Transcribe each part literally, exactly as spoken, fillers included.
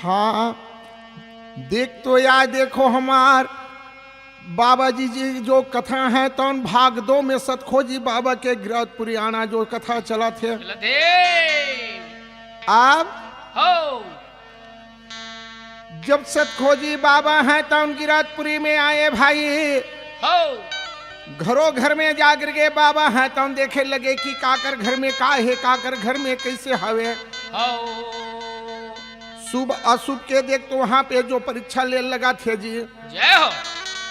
हाँ, देख तो या देखो हमार बाबा जी, जी जो कथा है तौन भाग दो में सतखोजी बाबा के गिरौदपुरी आना जो कथा चलत हे। चलत हे। अब हो। जब सतखोजी बाबा हैं तौन गिरौदपुरी में आए भाई, हो। घरो घर में जाकर के बाबा हैं तौन देखे लगे कि काकर घर में का हे, काकर घर में कैसे हवे। हो। शुभ अशुभ के देख तो वहां पे जो परीक्षा ले लगा थे जी, जय हो।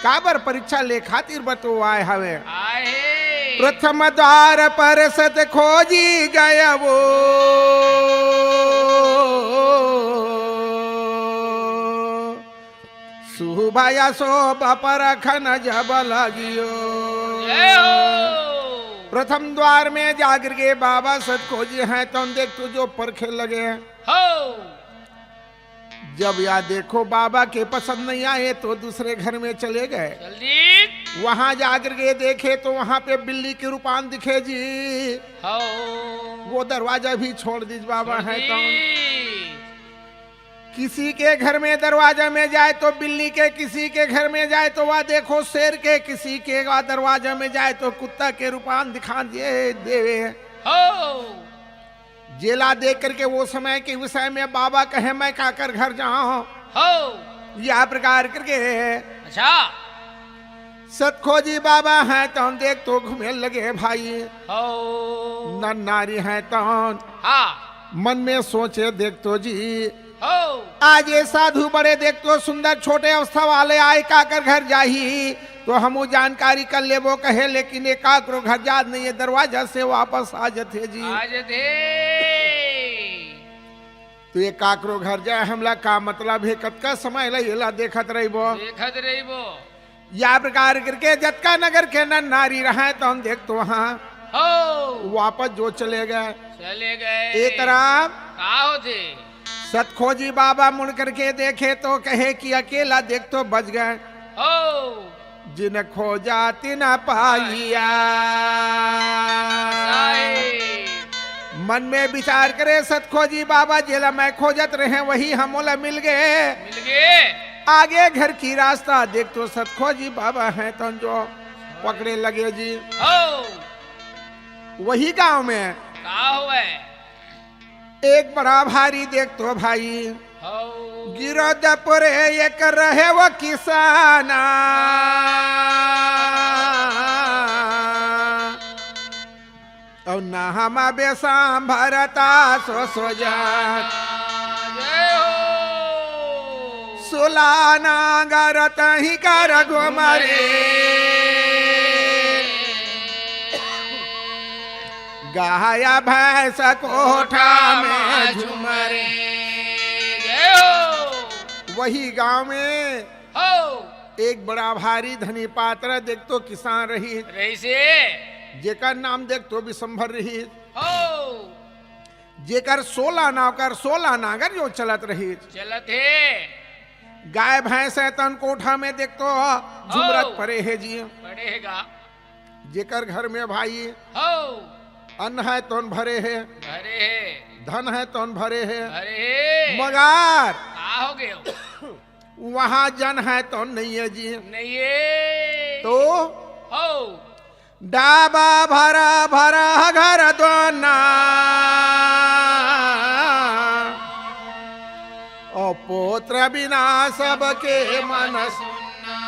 काबर परीक्षा ले खातिर बतवाए हवे। आहे। प्रथम द्वार पर सतखोजी गय वो, शुभ अशुभ परखन जब लगियो। जय हो। प्रथम द्वार में जाकर के बाबा सतखोजी हैं तौन देख तू जो परखे लगे। हो। जब या देखो बाबा के पसंद नहीं आए तो दूसरे घर में चले गए। जल्दी। वहां जाकर के देखे तो वहां पे बिल्ली की रूपान दिखे जी। हो। वो दरवाजा भी छोड़ दीज बाबा हैं तो। जल्दी। किसी के घर में दरवाजा में जाए तो बिल्ली के, किसी के घर में जाए तो वह देखो शेर के, किसी के वह दरवाजा में जाए तो कुत्ता के रूपान दिखा दिए देवे। हो। जेला देख करके वो समय के विषय में बाबा कहे, मैं काकर घर जाऊं। हो। या प्रकार करके अच्छा। सतखोजी बाबा हैं तो हम देख तो घूमे लगे भाई। हो। नर नारी हैं तो हाँ। मन में सोचे देख तो जी, हो। आज ये साधु बड़े देख तो सुंदर छोटे अवस्था वाले आए काकर घर जाही तो हमू जानकारी कर लेबो कहे, लेकिन ये काकरो घर जात नहीं है, दरवाजा से वापस आ जथे जी। आज थे। तो ये काकरो घर जाए हमला का मतलब है, कतका समय ला येला देखत रहिबो। देखत रहिबो। या प्रकार करके जतका नगर के नर नारी रहे तो हम देख तो वहाँ हो। वापस जो चले गए। चले गए। ए तरह का होथे? सतखोजी बाबा मुड़ करके देखे तो कहे कि अकेला देख तो बच गए, हो। जिन खोजा तिन पाइया। साई। मन में विचार करे सतखोजी बाबा, जेला मैं खोजत रहे वही हमोला मिल गए। मिल गए। आगे घर की रास्ता देख तो सतखोजी बाबा हैं तो जो पकड़े लगे जी। हो। वही गांव में का होवे? एक बड़ा भारी देख तो भाई हो। गिरदपुर एक रहे वो किसाना। और नाम बेसाम भरता सो सो जान। जय हो। सुला नांगर तही कर घुमरे, गाय भैंस कोठा में झुमरे। जय हो। वही गांव में हो। एक बड़ा भारी धनी पात्र देख तो किसान रही, रहिसे। जेकर नाम देख तो विशंभर रही, हो। जेकर सोला नाव कर सोला नांगर जो चलत रही, चलत हे। गाय भैंस है तन कोठा में देख तो झुमरत हो। पड़े है जी। पड़ेगा। जेकर घर में भाई हो। अन्न है तन भरे है, भरे हे। धन है तन भरे है, भरे हे। मगर का हो गयो? वहाँ जन है तन नहीं है जी। नहीं हे। तो हो। डाबा भरा भरा घर दोना, और पुत्र बिना सबके मन सुना।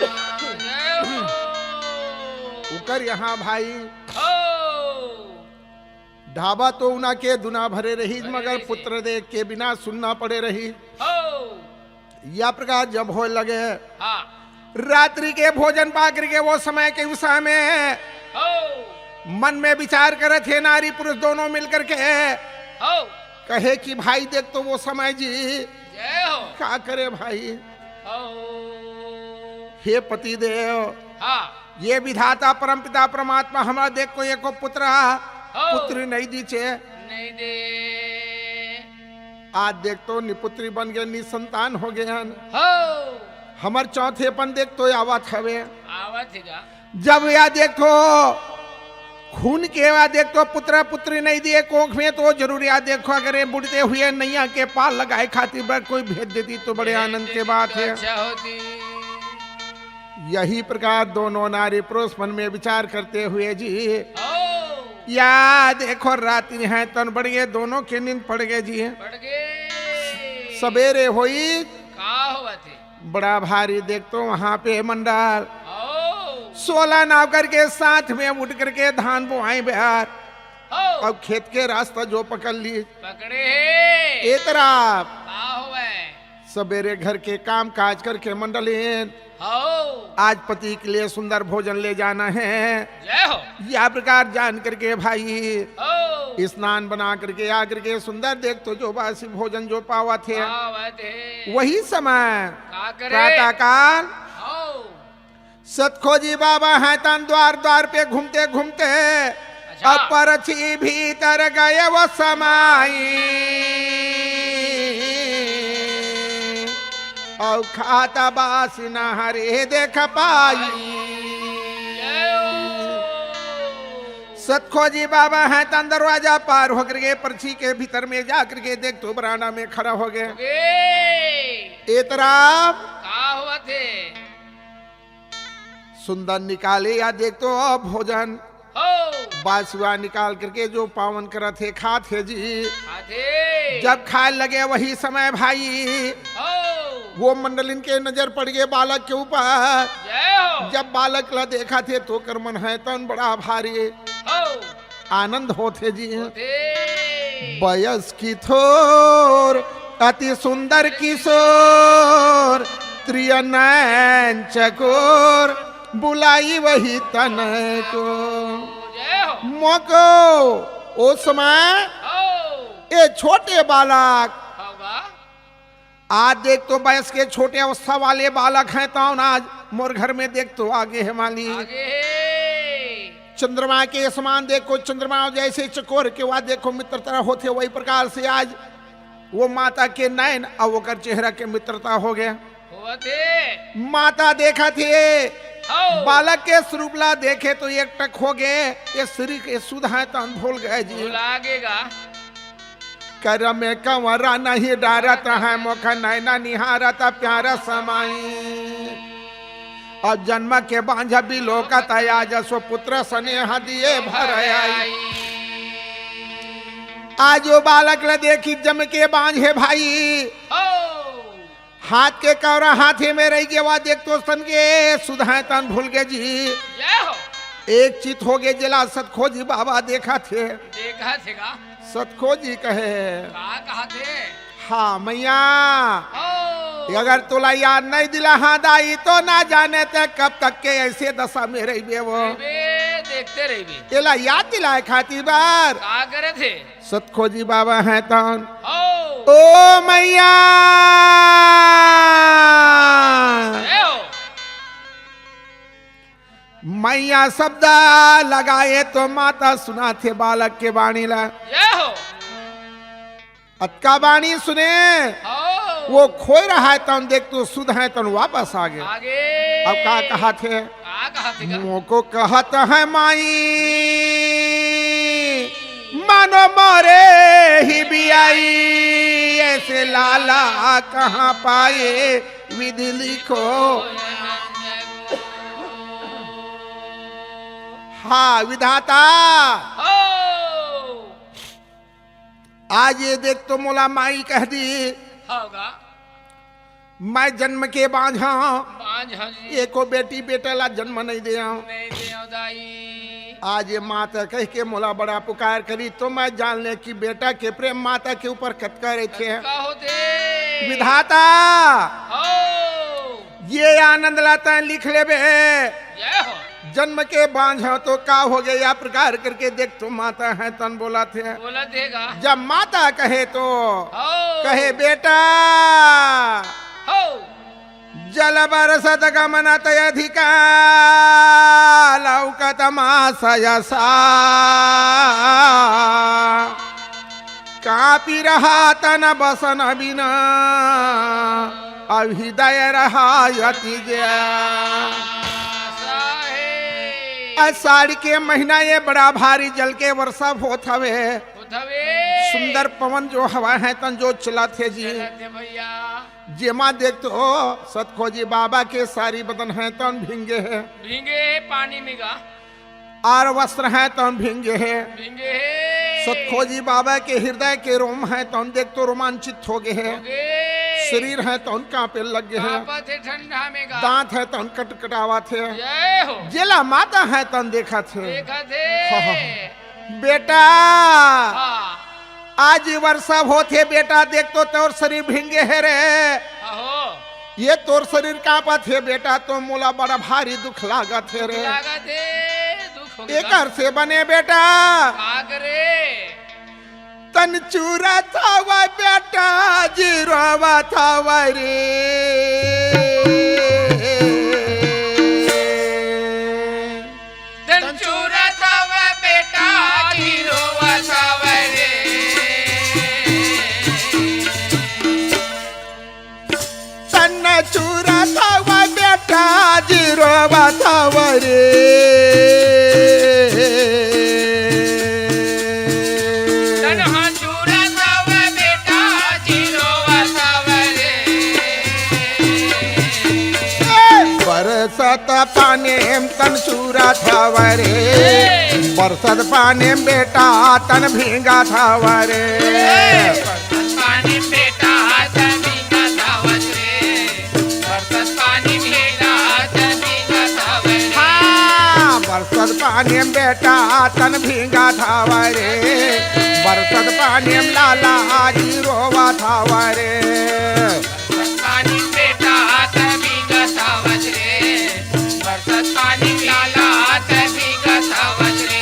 जय हो। उकर यहाँ भाई हो। ढाबा तो उना के दुना भरे रही, भरे मगर रही। पुत्र देख के बिना सुनना पड़े रही। हो। या प्रकार जब होए लगे, हाँ। रात्रि के भोजन पा करके वो समय के उस समय हो। मन में विचार करत हे नारी पुरुष दोनों मिल करके हो। कहे कि भाई देख तो वो समय जी जय हो। का करे भाई। हो। हे पति देव, हाँ। ये विधाता परमपिता परमात्मा हमारा देख को एको पुत्र हो। पुत्री नहीं दीचे। नहीं दे। आज देख तो निपुत्री बन गए, निसंतान हो गए हन। हो। हमर चौथेपन देख तो आवत हवे। आवत हे का? जब या देखो खून के बाद देख तो पुत्र पुत्री नहीं दिए कोख में, तो जरूर याद देखो, अगर ये बुढ़ते हुए नैया के पार लगाए खातिर बर कोई भेज देती तो बड़े आनंद के बात है। अच्छा होती। यही प्रकार दोनों नारी परोस मन में विचार करते हुए जी, ओ। या देखो रात्रि है तन बढ़ गए, दोनों के नींद पड़ गए जी। पड़ गए। सवेरे होई का होवत है? बड़ा भारी देख तो वहां पे मंडल। ओ। सोलह नाव करके साथ में उठ करके धान बोआई बिहार। ओ। अब खेत के रास्ता जो पकड़ ली। पकड़े है। ए तरफ का होवे? सवेरे घर के काम काज करके मंडलीन, हो। आज पति के लिए सुंदर भोजन ले जाना है। जय हो। या प्रकार जान करके भाई, हो। स्नान बना करके आ करके सुंदर देख तो जो बासी भोजन जो पावत है। पावत है। वही समय का करे? प्रातः काल हो। सतखोजी बाबा हैं तन द्वार द्वार पे घूमते घूमते अच्छा। अब परछी भीतर गए वो समाई, और खाता बासी नहरे देख पाई। जय हो। सतखोजी बाबा हैं तन दरवाजा पार होकर के परछी के भीतर में जाकर के देख तो बरांडा में खड़ा हो गए। ओके। ए तरफ का होवत है? सुंदर निकाले या देख तो भोजन। हो। बासुआ निकाल करके जो पावन करत है, खात है जी। खात है। जब खाए लगे वही समय भाई, हो। वो मंडलिन के नजर पड़ गए बालक के ऊपर। जय हो। जब बालक ला देखा थे तो कर मन है तन बड़ा भारी। हो। आनंद होथे जी। होथे। बयस की थोर अति सुंदर किशोर, त्रिय नैन चकोर बुलाई वही तन को। जय हो। मोको ओ समय हो। ए छोटे बालक होगा। आज देख तो बयस के छोटे अवस्था वाले बालक हैं, तौन आज मोर घर में देख तो आगे है माली। आगे है। चंद्रमा के समान देखो, चंद्रमा जैसे चकोर के वा देखो मित्रता होथे, वही प्रकार से आज वो माता के नैन और ओकर चेहरा के मित्रता हो गया। होवत हे। माता देखत हे, हौ। बालक के स्वरूप ला देखे तो एक टक हो गए, ये श्री के सुधा तन भूल गए जी। भुला गेगा। करम में कंवरा नहीं डारत है, मुख नैना निहारत प्यारा समाई। अब जन्म के बांझ बिलोकत आया, जसो पुत्र स्नेह दिए भर आई। आज वो बालक ला देखी जम के बांझ हे भाई। ओ। हाथ के कौरा हाथे में रह गया, देख तो सन के सुधाए तन भूल गए जी। जय हो। एक चित हो गए जिला सतखोजी बाबा देखा थे। देखा थे का? सतखोजी कहे। का कहा थे? हाँ मैया। ओ। अगर तोला याद नहीं दिला हाँ दाई तो ना जाने ते कब तक के ऐसे दशा में रहिबे वो। रहिबे, देखते रहिबे। तेला याद दिलाए खातिर बार। का करे थे? सतखोजी बाबा हैं तन। हो। ओ मैया। जय हो। मैया शब्द लगाए तो माता सुना थे बालक के बाणी ला। जय हो। अतका बाणी सुने। हो। वो खोए रहा है तन देख तो सुध है तन वापस आ गए। आगे। अब का कहा थे? का कहा थे का? मोको कहत है माई, मानो मोरे ही बियाई, ऐसे लाला कहाँ पाए, विधि लिखो। हाँ विधाता। हो। आज ये देख तो मोला माई कह दी। होगा। मैं जन्म के बांझा। बांझा जी। एको बेटी बेटा ला जन्म नहीं दे। नहीं दे दाई। आज ये माता कह के मोला बड़ा पुकार करी तो मैं जान ले कि बेटा के प्रेम माता के ऊपर कतका रहते हैं। कतका होते। विधाता। हो। ये आनंद ला तैं लिख लेबे। जय हो। जन्म के बांझा तो का हो गया, या प्रकार करके देख तो माता है तन बोला थे। बोला देगा। जब माता कहे तो हो। कहे बेटा। हो। जल बरसत गमन तय अधिका लौकत मासयसा। कापी रहा तन बसन बिना, अब हृदय रहा अति ज्या। आषाढ़ के महीना ये बड़ा भारी जल के वर्षा होत हवे। होत हवे। सुंदर पवन जो हवा हे तन जो चलत हे जी। चलत हे भैया। जेमा देख तो सतखोजी बाबा के सारी बदन हे तन भींगे हे। भींगे हे पानी में गा। आर वस्त्र हे तन भींगे हे। भींगे हे। सतखोजी बाबा के हृदय के रोम हे तन देख तो रोमांचित हो गे हे। हो गे। शरीर हे तन कांपे लग गे हे। कांपत हे ठंडा में गा। दांत हे तन कटकटावत हे। जय हो। जेला माता हे तन देखत हे। देखत हे। हाँ, हाँ। बेटा, हाँ। आज वर्षा होत हे बेटा, देख तो तोर शरीर भींगे हे रे। आहो। ये तोर शरीर कांपत हे बेटा, तो मोला बड़ा भारी दुख लागत हे रे। लागत हे, दुख हो गे। एकर से बने बेटा। का करे? तन चूरत हवय बेटा, जी रोवत हवय रे। तन चूरत हवय बेटा, जी रोवत हवय रे। तन चूरत हवय बेटा, जी रोवत हवय रे। तन हा चूरत हवय बेटा, जी रोवत हवय रे। ए, बरसत पानी म तन चूरत हवय रे। ए। बरसत पानी म बेटा तन भींगत हवय रे। ए। पानी बेटा तन भींगत हवत रे। बरसत पानी बेटा तन भींगत हवत रे। हाँ, बरसत पानी बेटा तन भींगत हवत रे। बरसत पानी लाला जी रोवत हवत रे। बरसत पानी बेटा तन भींगत हवत रे। बरसत पानी लाला तन भींगत हवत रे।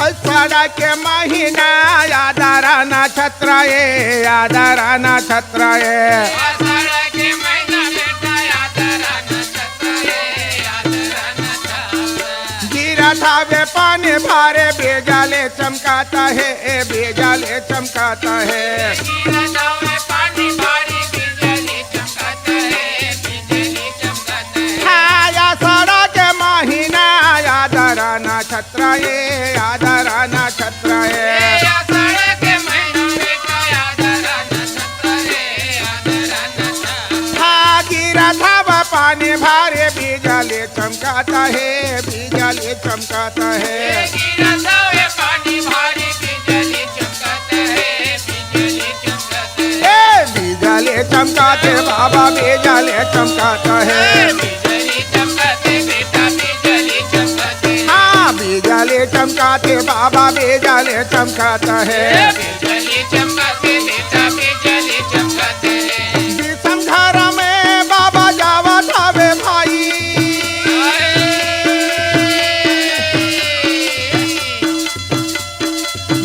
आषाढ़ के महीना आदरा नक्षत्र ए, आदरा नक्षत्र ए। आषाढ़ के महीना बेटा आदरा नक्षत्र ए, आदरा नक्षत्र। गिरत हवे पानी भारी बिजली चमकत हे, ए बिजली चमकत हे। गिरत हवे पानी भारी बिजली चमकत हे, बिजली चमकत हे। हाँ, आषाढ़ के महीना आदरा नक्षत्र ए, आदरा नक्षत्र ए। ए आषाढ़ के महीना बेटा आदरा नक्षत्र ए, आदरा नक्षत्र। हाँ, गिरत हवे पानी भारी बिजली चमकत हे, बिजली चमकत हे। ए गिरत हवे पानी भारी बिजली चमकत हे, बिजली चमकत हे। ए बिजली चमकत हे बाबा, बिजली चमकत हे। ए बिजली चमकत हे बेटा, बिजली चमकत हे। हाँ, बिजली चमकत हे बाबा, बिजली चमकत हे। ए बिजली चमकत हे बेटा, बिजली चमकत हे। विषम घर में बाबा जावत हवे भाई।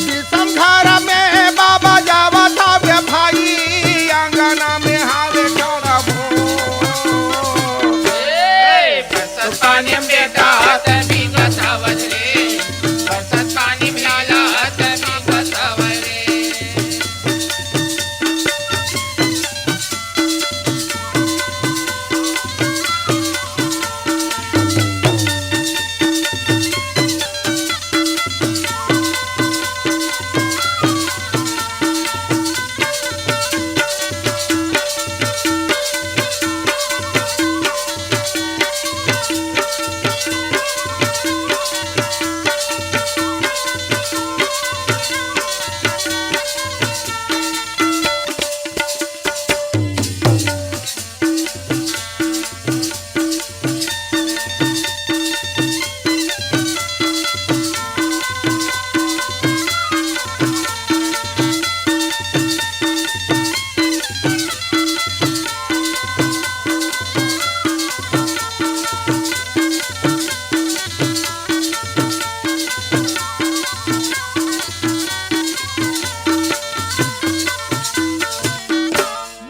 विषम घर में बाबा जावत हवे भाई, आंगन में हवे खड़ा भो। ए, बरसत पानी में बेटा तन भींगत हवत रे, बरसत पानी में लाला तन भींगत हवत रे।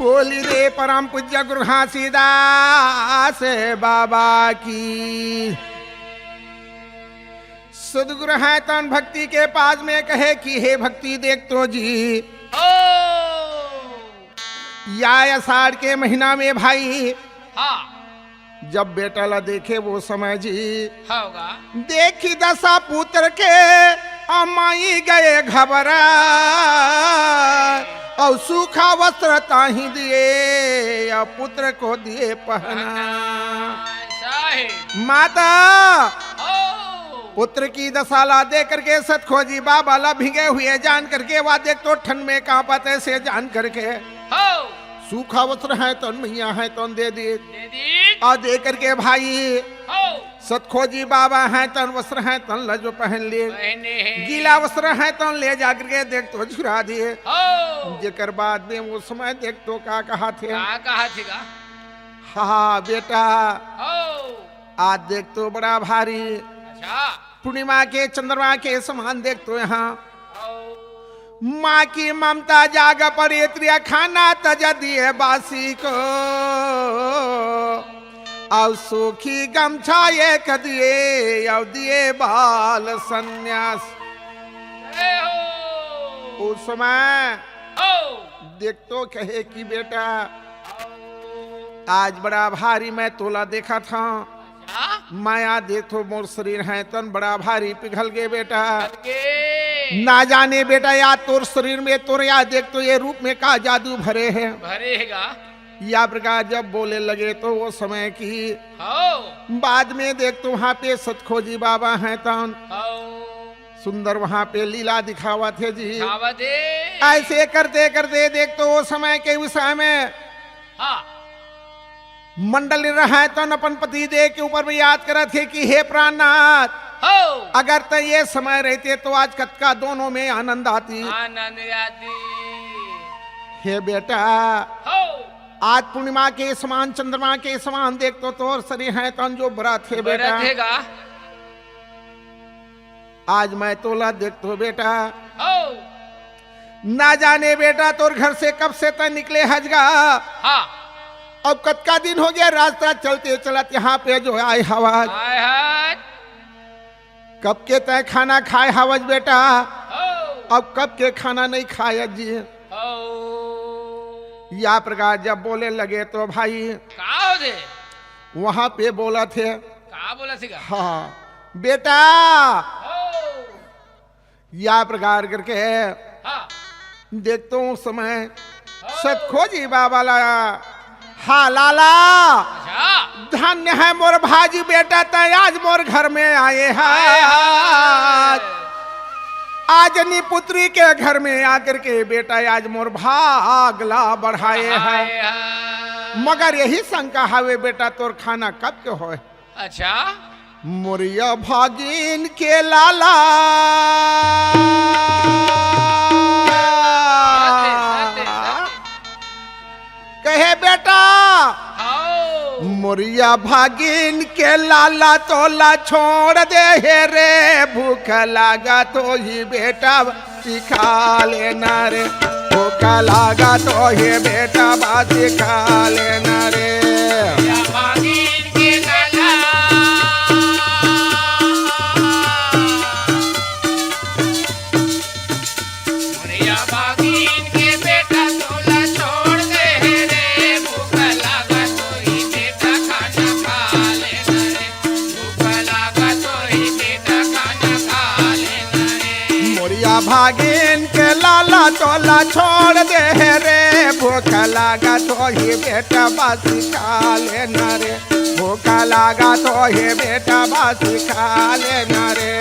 बोली रे परम पूज्य गुरु घासीदास बाबा की। सदगुरु है तन भक्ति के पास में कहे कि हे भक्ति देख तो जी, ओ। या आषाढ़ के महीना में भाई, हाँ। जब बेटा ला देखे वो समय जी, होगा। देखी दशा पुत्र के, अमाई गए घबरा, और सूखा वस्त्र ताही दिए, और पुत्र को दिए पहना। ऐसा है। माता, ओ। पुत्र की दशा ला दे करके सतखोजी बाबा ला भिंगे हुए जान करके, वा देख तो ठंड में कांपत ऐसे जान करके, हो। सूखा वस्त्र है तन मैया है तन दे दे। दे दी। और दे करके भाई, हो। सतखोजी बाबा है तन वस्त्र है तन ला जो पहन ले। पहने हैं। गीला वस्त्र है तन ले जा करके देख तो झुरा दिए। हो। जेकर बाद में वो समय देख तो का कहा थे। का कहा थे का? हाँ बेटा। हो। आज देख तो बड़ा भारी। अच्छा। पूर्णिमा के चंद्रमा के समान देख तो यहाँ। हो। माँ की ममता जाग पड़े, त्रिया खाना तज दिए बासी को, और सूखी गमछा एक दिए, और दिए बाल संन्यास। ए हो। उस समय हो। देख तो कहे कि बेटा, आज बड़ा भारी मैं तोला देखा था। हाँ? माया देख तो मोर शरीर है तन बड़ा भारी पिघल गे बेटा। के? ना जाने बेटा, या तोर शरीर में तोर या देख तो ये रूप में का जादू भरे है। भरेगा। या प्रकार जब बोले लगे तो वो समय की हो। बाद में देख तो वहाँ पे सतखोजी बाबा हैं तन हो। सुंदर वहाँ पे लीला दिखावत हे जी। दिखावत हे। ऐसे करते करते देख तो वो समय के विषय में हाँ। मंडली रहय तन अपन पति देव के ऊपर भी याद करत हे कि हे प्राणनाथ, हो। अगर त ये समय रहते तो आज कतका दोनों में आनंद आती। आनंद आती। हे बेटा, हो। आज पूर्णिमा के समान, चंद्रमा के समान देख तो तोर शरीर है तन जो बरत हे बेटा। बरत हे गा। आज मैं तोला देख तो बेटा, हो। ना जाने बेटा तोर घर से कब से तय निकले हजगा। हाँ। अब कतका दिन हो गया रास्ता चलते चलत यहाँ पे जो आए हवस। आए हवस। कब के तय खाना खाए हवस बेटा। हो। अब कब के खाना नहीं खाए जी। हो। या प्रकार जब बोले लगे तो भाई का हो दे? वहाँ पे बोला थे। का बोला सीगा? हाँ बेटा। हो। या प्रकार करके हाँ। देखतो हूँ समय हाँ। सतखोजी बाबा ला। हाँ लाला। अच्छा। धन्य है मोर भाजी बेटा, तय आज मोर घर में आए है। आए है। आज नी पुत्री के घर में आकर के बेटा आज मोर भाग ला बढ़ाए है। बढ़ाए है। मगर यही शंका हवे बेटा, तोर खाना कब के होए? अच्छा। मोरिया भागिन के लाला। साथे, साथे, साथे। कहे बेटा, हाओ। मोरिया भागिन के लाला तोला छोड़ दे हे रे, भूख लागा तो ही बेटा बासी खा लेना रे, भूख लागा तो ही बेटा बासी खा लेना रे। मोरिया भागिन के लाला तोला छोड़ दे हे रे, भूख लागा तो ही बेटा बासी खा लेना रे, भूख लागा तो ही बेटा बासी खा लेना रे।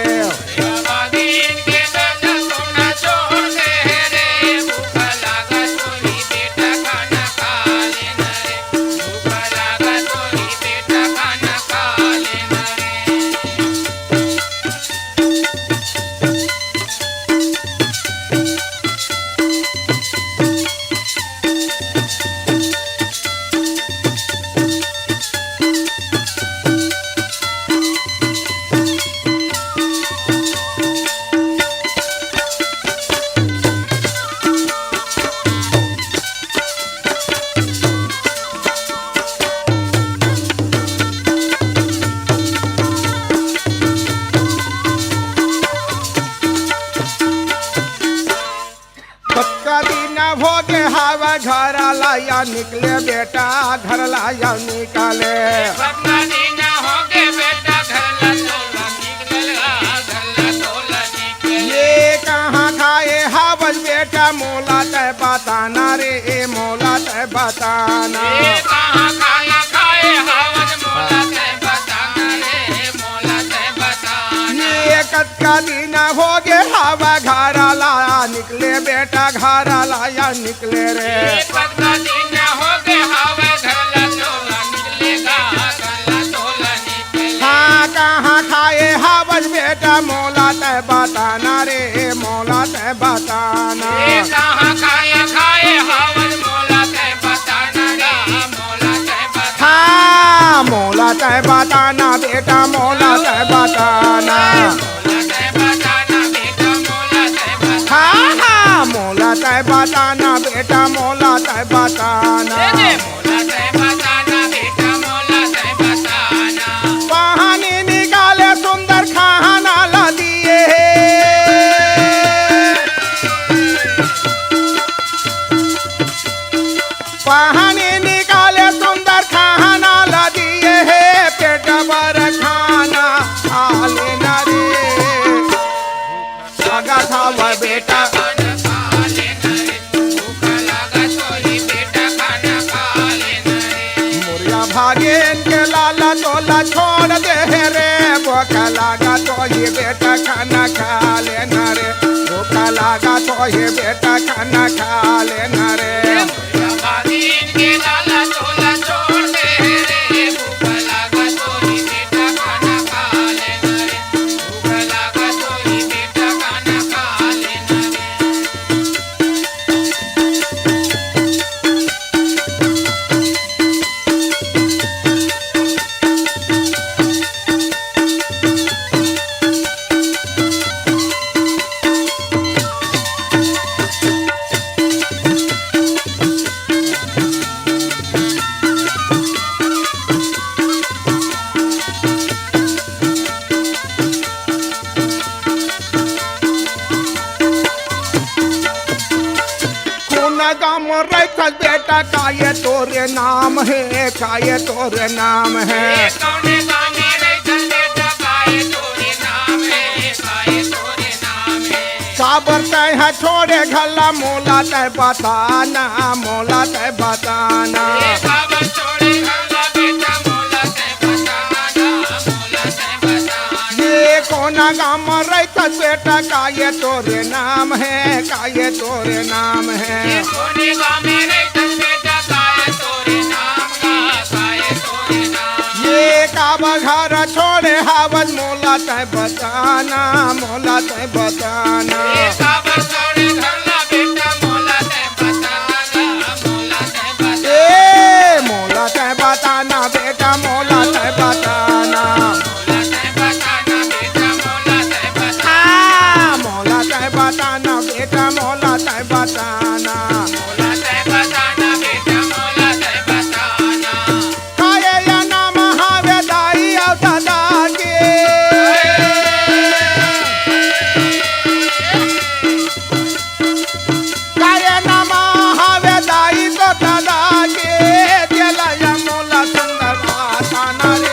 निकले बेटा घर ला या निकले। सपना दिन होगे बेटा घर ला तोला निकले, घर ला तोला निकले। ये कहाँ खाए हावस बेटा मोला तै बताना रे, मोला तै बताना। ये कहाँ खाना खाए हावस मोला तै बताना रे, मोला तै बताना। ये कतका दिन होगे हावा घर ला निकले बेटा घर ला या निकले रे। ये कतका दिन होगे हावा घर ला तोला निकले, घर ला तोला निकले। हाँ, कहाँ खाए हावस बेटा मोला तै बताना रे, मोला तै बताना। ये कहाँ खाए खाए हावस मोला तै बताना रे, मोला तै बताना। हाँ, मोला तै बताना बेटा, मोला तै बताना। हाँ, हाँ, मोला तै बताना बेटा, मोला तै बताना। पानी निकाले सुंदर खाना ला दिए हे। पानी निकाले सुंदर खाना ला दिए हे, पेट भर खाना खा लेना रे। लगा था वह बेटा। मोरिया भागिन के लाला तोला छोड़ दे हे रे, भूख लागा तो ये बेटा खाना खा लेना रे, भूख लागा तो ये बेटा खाना खा लेना रे। कोना गाँव रहिथस बेटा, का ये तोरे नाम हे, का ये तोरे नाम हे? काबर तैं ह छोड़े घर ला मोला तैं बताना, मोला तैं बताना। ये कोना गाँव म रहिथस बेटा, का ये तोरे नाम हे, का ये तोरे नाम हे? ये काबर घर छोड़े हावस मोला तैं बताना, मोला तैं बताना। ए, मोला तैं बताना बेटा, मोला तैं बताना। हाँ, मोला तैं बताना बेटा, मोला तैं बताना। काये या नाम हावे दाई अउ ददा के। काये नाम हावे दाई तो ददा के, जेला या मोला संग बताना रे।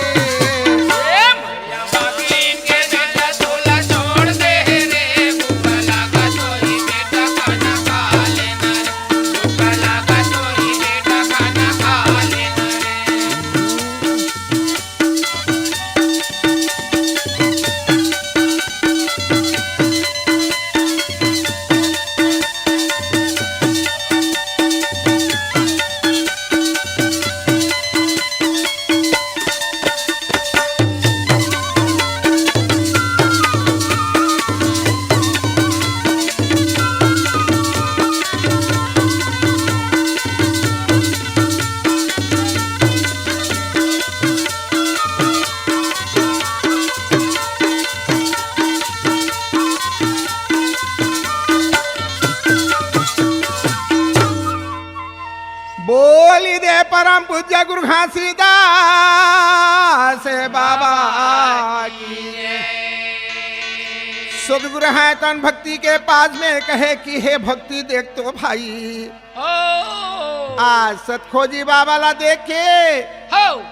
बोली दे परम पूज्य गुरु घासीदास बाबा की। सो गुरु है तन भक्ति के पास में कहे कि हे भक्ति देख तो भाई, आज सतखोजी बाबा ला देख के हो।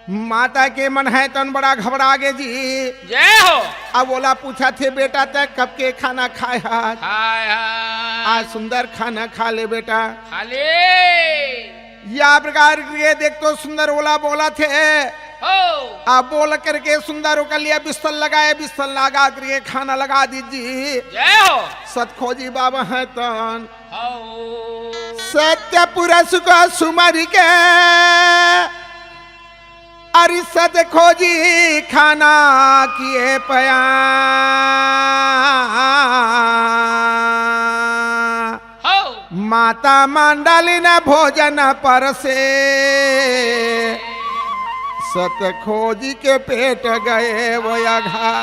माता के मन हे तन बड़ा घबरा गे जी। जय हो। अब ओला पूछत हे, "बेटा, तैं कब के खाना खाए हस? खाए हस। आज सुंदर खाना खा ले बेटा।" खा ले। या प्रकार के देख तो सुंदर ओला बोलत हे। हो। अब बोल करके सुंदर ओकर लिए बिस्तर लगाए, बिस्तर लगा करके खाना लगा दीजिए। जय हो। सतखोजी बाबा हे तन। हो। सत्य पुरुष को सुमरि के, अरे सतखोजी खाना किए पया। हो। माता मंडली न भोजन परसे, सतखोजी के पेट गए वो अघा।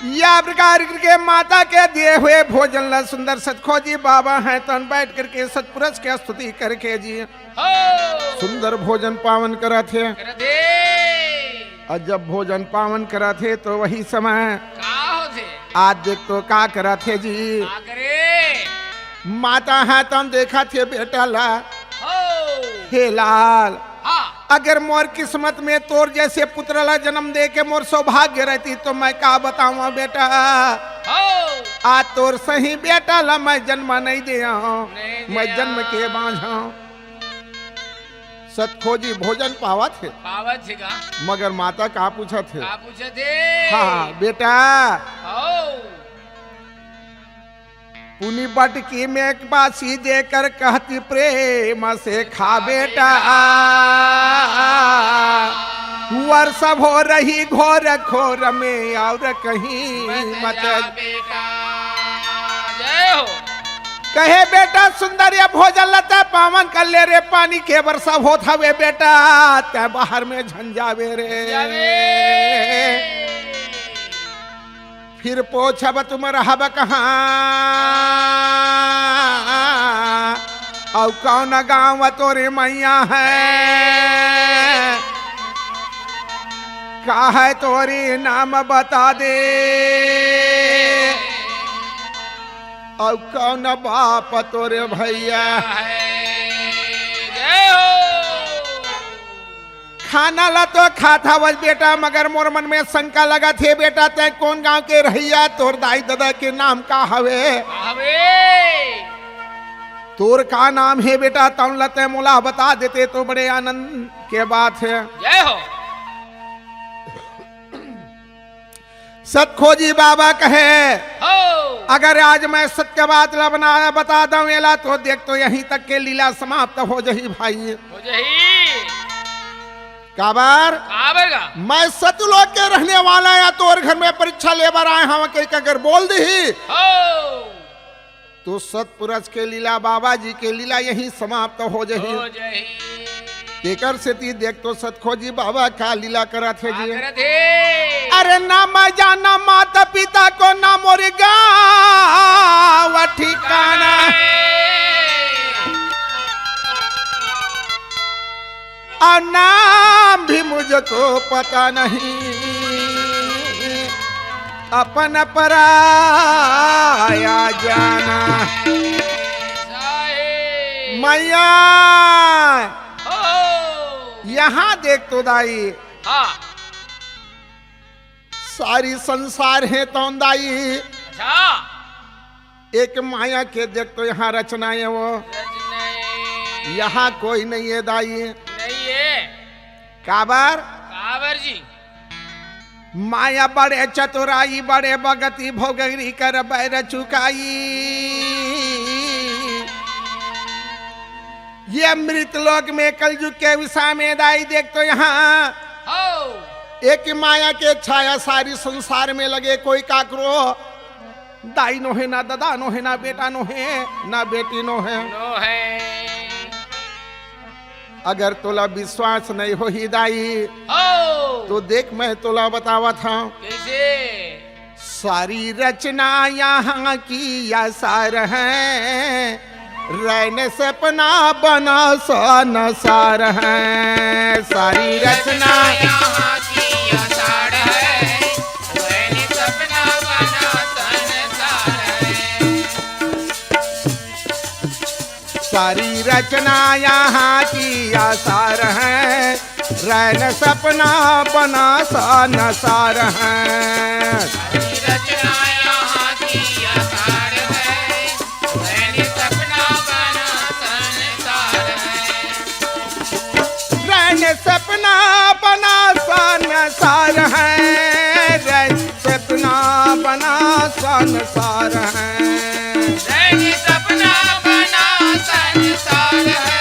या प्रकार के माता के दिए हुए भोजन ला सुंदर सतखोजी बाबा हे तन बैठ करके सतपुरुष के स्तुति करके जी हो। सुंदर भोजन पावन करत हे। करत हे। अउ जब भोजन पावन करत हे तो वही समय का होथे? आज देख तो का करत हे जी। का करे? माता हे तन देखत हे बेटा ला। हो। हे लाल, हाँ। अगर मोर किस्मत में तोर जैसे पुत्र ला जन्म दे के मोर सौभाग्य रहती तो मैं का बताऊं बेटा। हो। आज तोर सही बेटा ला मैं जन्म नहीं दे हूं। नहीं दे मैं जन्म के हूं। बांझ हूं। सतखोजी भोजन पावत हे। पावत हे का? मगर माता का पूछत हे? का पूछत हे? हाँ, बेटा। हो। पुनी बटकी में एक बासी देकर कहती प्रेम से खा बेटा। वर्षा हो रही घोर खोर में और कहीं मत मत जा बेटा। जय हो। कहे बेटा सुंदर, ये भोजन ला तैं पावन कर ले रे, पानी के वर्षा होत हवे बेटा, तैं बाहर में झन जावे रे। जावे। फिर पोछब तुम रहब कहाँ, अउ कौन गाँव तोरे मैया है, का है तोरे नाम बता दे, अउ कौन बाप तोरे भैया है। जय हो। खाना ला तो खात हवस बेटा, मगर मोर मन में शंका लगत हे बेटा, तैं कोन गांव के रहइया, तोर दाई ददा के नाम का हवे? हवे। तोर का नाम हे बेटा, तौन ला तैं मोला बता देते तो बड़े आनंद के बात हे। जय हो। सतखोजी बाबा कहे, हो। अगर आज मैं सत्य बात ला बना, बता दंव एला, तो देख तो यहीं तक के लीला समाप्त हो जही भाई। हो जही। काबर? काबर का? मैं सतलोक के रहने वाला या तोर घर में परीक्षा ले बर आए हंव, कहिके अगर बोल दिही, हो। तो सतपुरुष के लीला, बाबा जी के लीला यहीं समाप्त हो जही। हो जही। तेकर सेती देख तो सतखोजी बाबा का लीला करत हे का जी। करत हे? अरे ना मैं जाना माता पिता को, ना मोर गाँव ठिकाना। और नाम भी मुझको पता नहीं, अपन पराया जाना। साहेब। मैया, हो। यहाँ देख तो दाई, हाँ। सारी संसार हे तौन दाई। अच्छा। एक माया के देख तो यहाँ रचना हे वो। रचना हे। यहाँ कोई नहीं हे दाई। नहीं हे। काबर? काबर जी? माया बड़े चतुराई, बड़े बगती भोगरी कर बैर चुकाई। ये मृत लोक में कलयुग के विषय में दाई देख तो यहाँ हो। एक माया के छाया सारी संसार में लगे, कोई काकरो दाई नोहे, ना ददा नोहे, ना बेटा नोहे, ना बेटी नोहे। नोहे। अगर तोला विश्वास नहीं होही दाई, हो। तो देख मैं तोला बतावत हंव। कैसे? सारी रचना यहाँ की या सार है, रैन सपना बना संसार है। सारी रचना यहाँ की या सार है, रैन सपना बना संसार है। सारी रचना यहाँ की आसार है, रैन सपना बना संसार है। रैन सपना बना संसार है, रैन सपना बना संसार है। रैन सपना बना संसार है,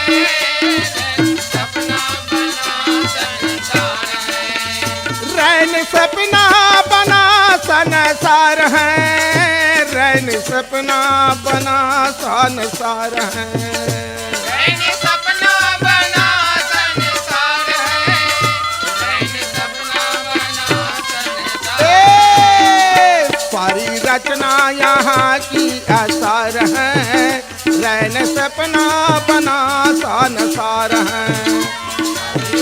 रैन सपना बना संसार है। रैन सपना बना संसार है, रैन सपना बना संसार है। रैन सपना बना संसार है, रैन सपना बना संसार है। ए, सारी रचना यहाँ की आसार है, रैन सपना बना संसार है।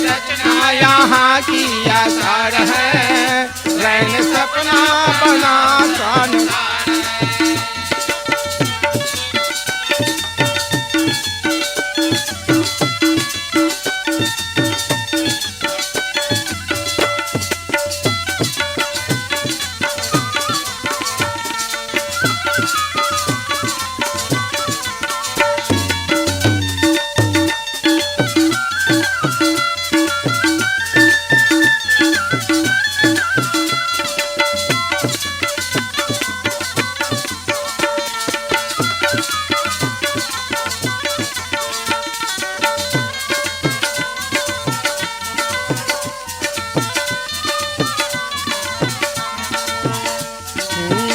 रचना यहाँ की आसार है, रैन सपना बना संसार है।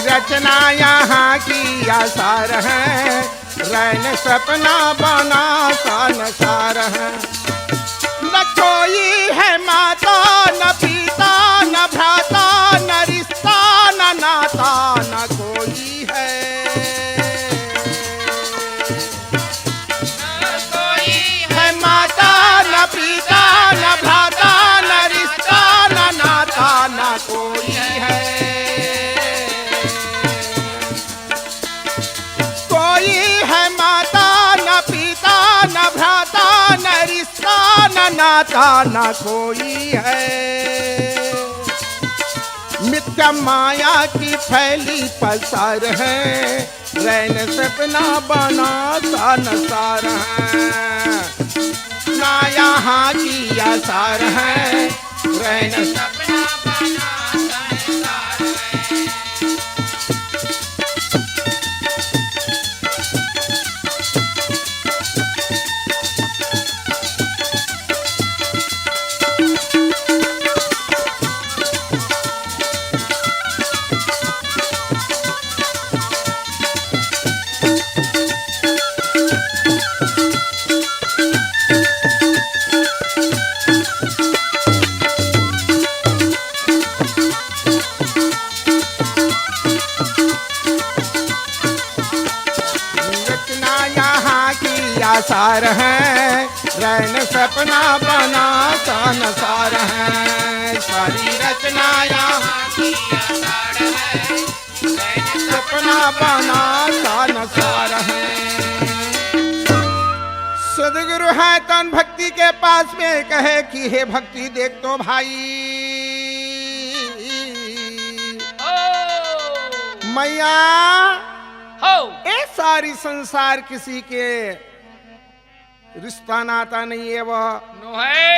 रचना यहाँ की आसार है, रैन सपना बना संसार है। न कोई है माता, न पिता, न भ्राता, न रिश्ता, न नाता, न कोई है। न कोई है माता, न पिता, न भ्राता, न रिश्ता, न नाता, न कोई है। कोई है माता, न पिता, न भ्राता, न रिश्ता, न नाता, न कोई है। मिथ्या माया की फैली पसार है, रैन सपना बना संसार है। ना यहाँ की आसार है, रैन सपना बना संसार है। रचना यहाँ की आसार है, रैन सपना बना संसार है। सारी रचना यहाँ की आसार है, रैन सपना बना संसार है। सदगुरु है तन भक्ति के पास में कहे कि हे भक्ति देख तो भाई, ओ। मैया, हो। ए सारी संसार किसी के रिश्ता नाता नहीं है वो। नोहे।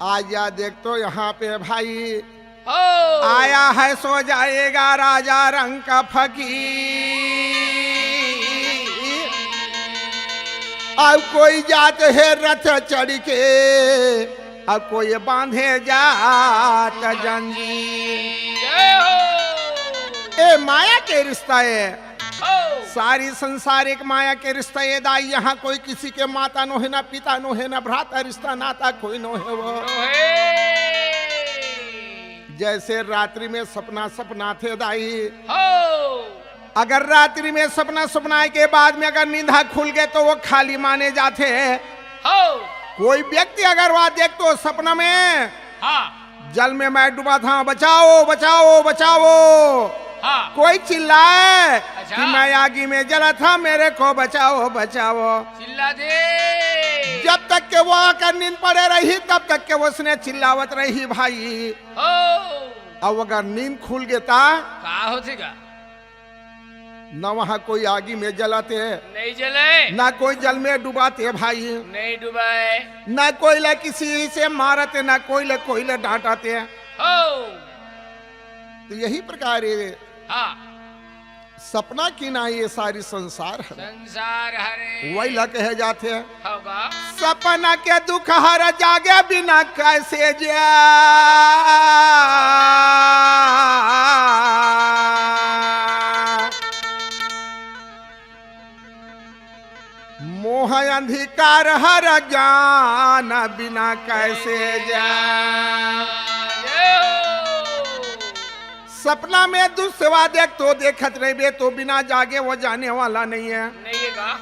आजा देख तो यहाँ पे भाई। हो। आया है सो जाएगा राजा रंग का फकीर। अब कोई जात है रथ चढ़ के, अब कोई बांधे जात जंजीर। जय हो। ए माया के रिश्ता है। हो। सारी संसार एक माया के रिश्ता ये दाई। यहाँ कोई किसी के माता नो है, ना पिता नो है, ना भ्राता रिश्ता नाता कोई नो है वो। नोहे। जैसे रात्रि में सपना सपनाथे दाई। हो। अगर रात्रि में सपना सपनाए के बाद में अगर नींद खुल गए तो वो खाली माने जाते हैं। हो। कोई व्यक्ति अगर वह देख तो सपना में हाँ। जल में मैं डूबा था, बचाओ, बचाओ, बचाओ। हाँ। कोई चिल्लाए अच्छा। कि मैं आगी में जला था, मेरे को बचाओ, बचाओ। चिल्ला दे। जब तक के वो आकर नींद पड़े रही, तब तक के उसने चिल्लावत रही भाई। हो। अब अगर नींद खुल गेता, का होतेगा? ना वहाँ कोई आगी में जलाते, नहीं जले। ना कोई जल में डुबाते भाई, नहीं डुबाए। ना कोई ला किसी से मारते, ना कोई ला, कोई ला डांटाते। हो। तो यही प्रकार ये हाँ। सपना की ना ये सारी संसार है। संसार हरे। वही ला कहे जाते हैं। होगा। सपना के दुख हर जागे बिना कैसे जा। मोह अंधकार हर ज्ञान बिना कैसे जा। सपना में दुसवा देख तो देखत रहिबे तो बिना जागे वो जाने वाला नहीं है। नहीं है का?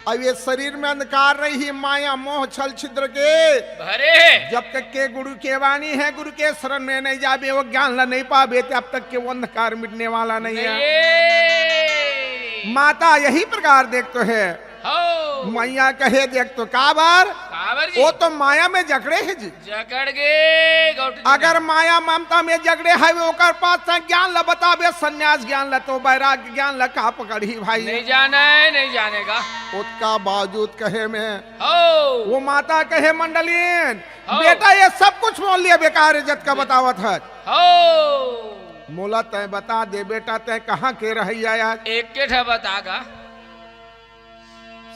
अब ये शरीर में अंधकार रही, माया मोह छल छिद्र के भरे। जब तक के गुरु के वाणी है, गुरु के शरण में नहीं जाबे, वो ज्ञान ला नहीं पाबे, तब तक के वो अंधकार मिटने वाला नहीं है। नहीं। माता यही प्रकार देख तो है। हो। मैया कहे देख तो काबर? काबर जी? वो तो माया में जकड़े है जी। जकड़ गे गौट जी अगर ना। माया ममता में जकड़े है, वो ओकर पास से ज्ञान ला बताबे, संन्यास ज्ञान ला तो बैराग्य ज्ञान ला का पकड़ही भाई? नहीं जाने, नहीं जानेगा। ओतका बावजूद कहे में हो। वो माता कहे मंडलीन, हो। बेटा ये सब कुछ मोर लिए बेकार है जतका बतावत है। हो। मोला तैं बता दे बेटा, तैं कहाँ के रहइया यार? एक के ठा बतागा।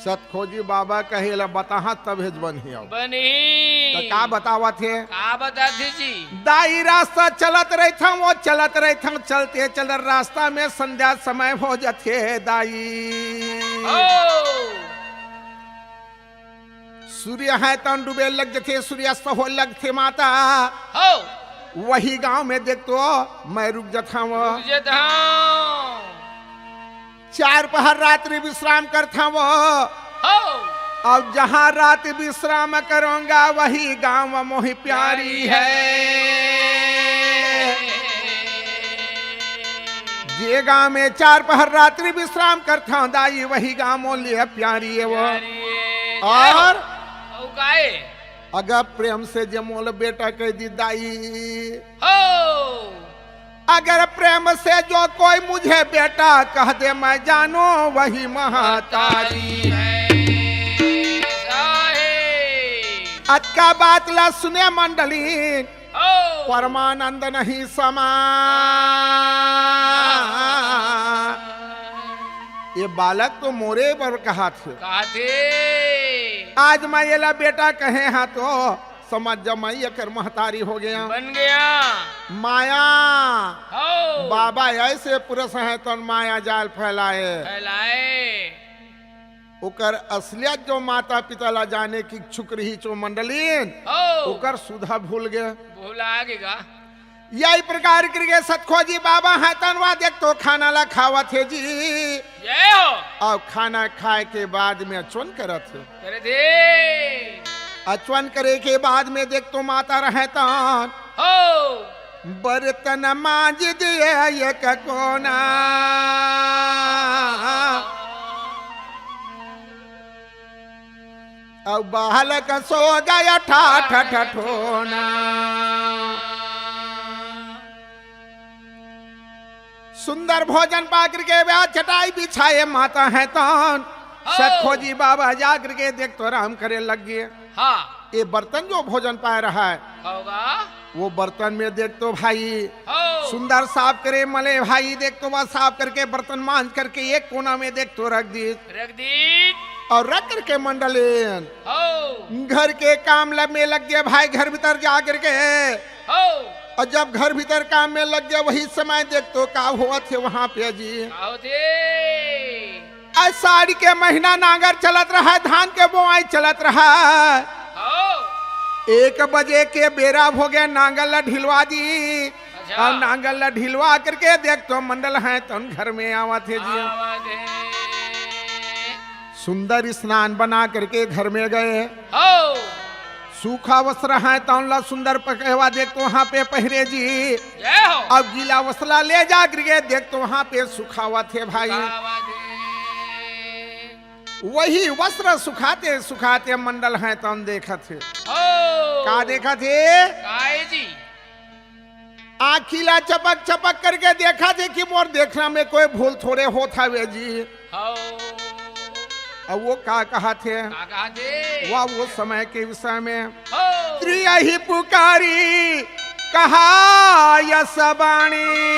सतखोजी बाबा कहे ला बताहा तभेच बनही अब। बनही। त का बतावत हे? का बताथे जी? दाई रास्ता चलत रहिथंव, वो चलत रहिथंव, चलते चलत रास्ता में संध्या समय हो जथे दाई। हो। सूर्य है तन डूबे लग जथे, सूर्यास्त हो लगथे माता। हो। वही गांव में देख तो मैं रुक जथंव। रुक जथंव। चार पहर रात्रि विश्राम करथंव। हो। अब जहां रात विश्राम करूंगा, वही गांव मोहि प्यारी है। जे गांव में चार पहर रात्रि विश्राम करथंव दाई, वही गांव मोर लिए प्यारी है वो। प्यारी है। और अउ काए? अगर प्रेम से जे मोला बेटा कह दी दाई, हो। अगर प्रेम से जो कोई मुझे बेटा कह दे, मैं जानूं वही महतारी। साहे। अतका बात ला सुने मंडली, हो। परमानंद नहीं समा। ये बालक तो मोरे बर कहाथे। कहाथे। आज मैं येला बेटा कहे हां तो समझ जा, मैं एकर महतारी हो गया। बन गया। माया। हो। बाबा ऐसे पुरुष हैं, तन माया जाल फैलाए। फैलाए। ओकर असलियत जो माता पिता ला जाने की इच्छुक रही चो मंडलीन, हो। ओकर सुधा भूल गए। भुला गेगा। यही प्रकार करके सतखोजी बाबा हैं, तनवा देख तो खाना ला खावत हे जी। जय हो। अउ खाना खाए के बाद में अचवन करत हे। करे दे। अचवन करे के बाद में देख तो माता रहे तन। हो। बर्तन मांज दिए एक कोना। अउ बालक सो गया ठाठ ठठोना। सुंदर भोजन पाकर के ब्याह चटाई बिछाए माता हैं तन। हो। सतखोजी बाबा जाकर के देख तो आराम करे लग गए। हाँ। ये बर्तन जो भोजन पाए रहा है, होगा। वो बर्तन में देख तो भाई हो। सुंदर साफ करे मले भाई, देख तो वह साफ करके बर्तन मांज करके एक कोना में देख तो रख दी। रख दी। और रख करके मंडलेन हो। घर के काम ल-, में लग गए भाई, घर भीतर जा करके। हो। और जब घर भीतर काम में लग गए, वही समय देख तो का होत हे वहां पे जी। का होत हे? आज साड़ी के महीना नांगर चलत रहा, धान के बोआई चलत रहा। हो। एक बजे के बेरा हो गया, नांगर ला ढिलवा दी। अच्छा। और नांगर ला ढिलवा करके देख तो मंडल हैं तन घर में आवत हे जी। आवत हे। सुंदर स्नान बना करके घर में गए। हो। सूखा वस्त्र है तौन ला सुंदर पकेवा, देख तो वहां पे पहिरे जी। जय हो। अब गीला वस्त्र ला ले जा गिरगे, देख तो वहां पे सुखावत हे भाई। सुखावत हे। वही वस्त्र सुखाते सुखाते मंडल है तौन देखत हे। हो। का देखत हे? काय जी? आँखी ला चपक चपक करके देखत हे कि मोर देखना में कोई भूल थोड़े होत हवे जी। हौ। अब वो का कहत हे? का कहत हे? वाह, वो समय के विषय में। हौ। त्रियहि पुकारी कहा यस बाणी।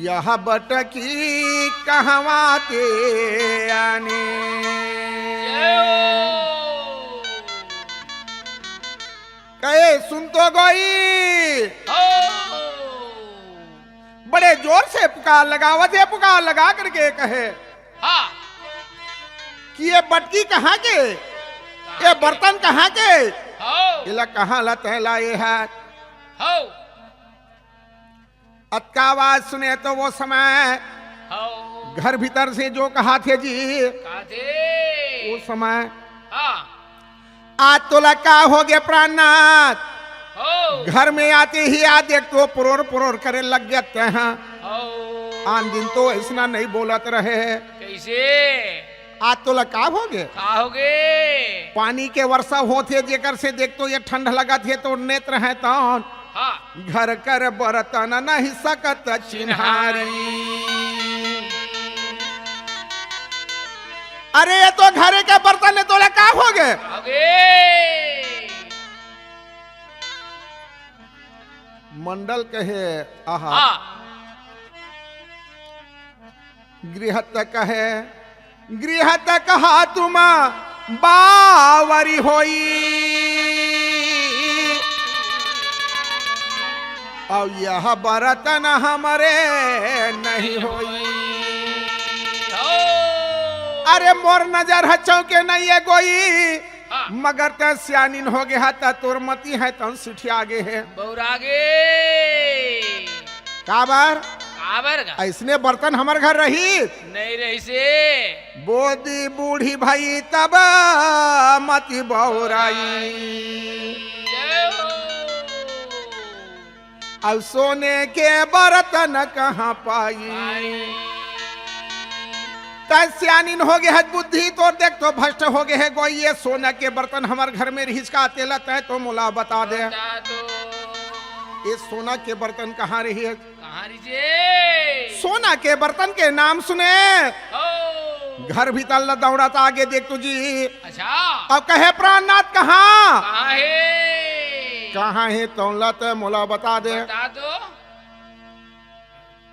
यह बटकी कहवाँ ते आनी। जय हो। कहे, सुन तो गोई। हो। बड़े जोर से पुकार लगावत हे, पुकार लगा करके कहे हाँ। कि ये बटकी कहाँ के? कहाँ ये के? बर्तन कहाँ के? हो। एला कहाँ ला तैं लाए हे? हो। अतका आवाज सुने तो वो समय हौ। घर भीतर से जो कहत हे जी, कहत हे। वो समय हाँ। आज तोला का होगे प्राणनाथ? हौ। घर में आते ही आज देख तो पुरोर पुरोर करे लग गे तैं हा। हौ। आन दिन तो अइसना नहीं बोलत रहे। कइसे? आज तोला का होगे? का होगे? पानी के वर्षा होत हे, जेकर से देख तो ये ठंड लगत हे, तो नेत्र है तौन। हाँ। घर कर बर्तन नहीं सकत चिन्हारी। चिन्हारी। अरे, ये तो घरे के बर्तन हे, तोला का होगे? होगे। मंडल कहे, आहा। हाँ। गृहत कहे, गृहत कहा तुम बावरी होई, अब यह बर्तन हमरे नहीं होई। अरे मोर नजर ह चौके नहीं है गोई, हाँ। मगर तैं सियानिन होगे हा, त तोर मति है तौन सिठिया गे हे। बौरा गे। काबर? काबर का? अइसने बर्तन हमर घर रही? नहीं रहिसे। बोदी बूढ़ी भई तब मति बौराई। जय हो। अब सोने के बर्तन कहाँ पाई? पाई। तैं सियानिन होगे हस, बुद्धि तोर देख तो भ्रष्ट होगे हे गोई, ये सोना के बर्तन हमर घर में रहिस का, तेला तैं तो मोला बता दे। बता दो। ये सोना के बर्तन कहाँ रही हे? कहाँ रहिसे? सोना के बर्तन के नाम सुने। हो। घर भीतर ला दौड़त आगे देख तो जी। अच्छा। अब कहे, "प्राणनाथ कहाँ?" कहाँ हे? कहाँ हे तौन ला तैं मोला बता दे। बता दो।